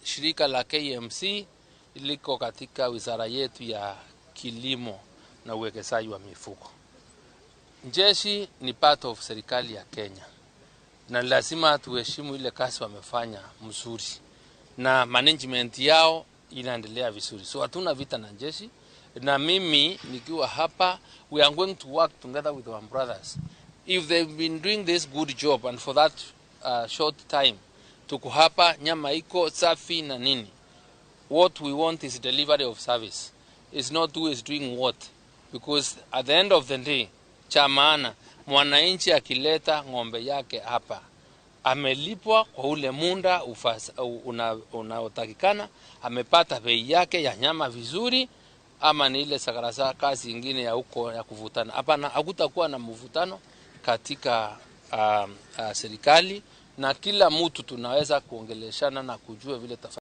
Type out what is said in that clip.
Shirika la KMC liko katika wizara yetu ya kilimo na uwekezaji wa mifugo. Jeshi ni part of serikali ya Kenya na lazima tuheshimu ile kazi wamefanya mzuri na management yao inaendelea vizuri, so hatuna vita na jeshi. Na mimi nikiwa hapa, we are going to work together with our brothers. If they've been doing this good job and for that short time, tuko hapa, nyama iko safi na nini. What we want is delivery of service. It's not who is doing what, because at the end of the day, cha maana mwananchi akileta ng'ombe yake hapa amelipwa kwa ule muda unaotakikana, amepata bei yake ya nyama vizuri, ama ni ile sakarasa kazi ingine ya huko ya kuvutana. Hapana, hakutakuwa na mvutano katika serikali na kila mtu tunaweza kuongeleshana na kujua vile tafanya.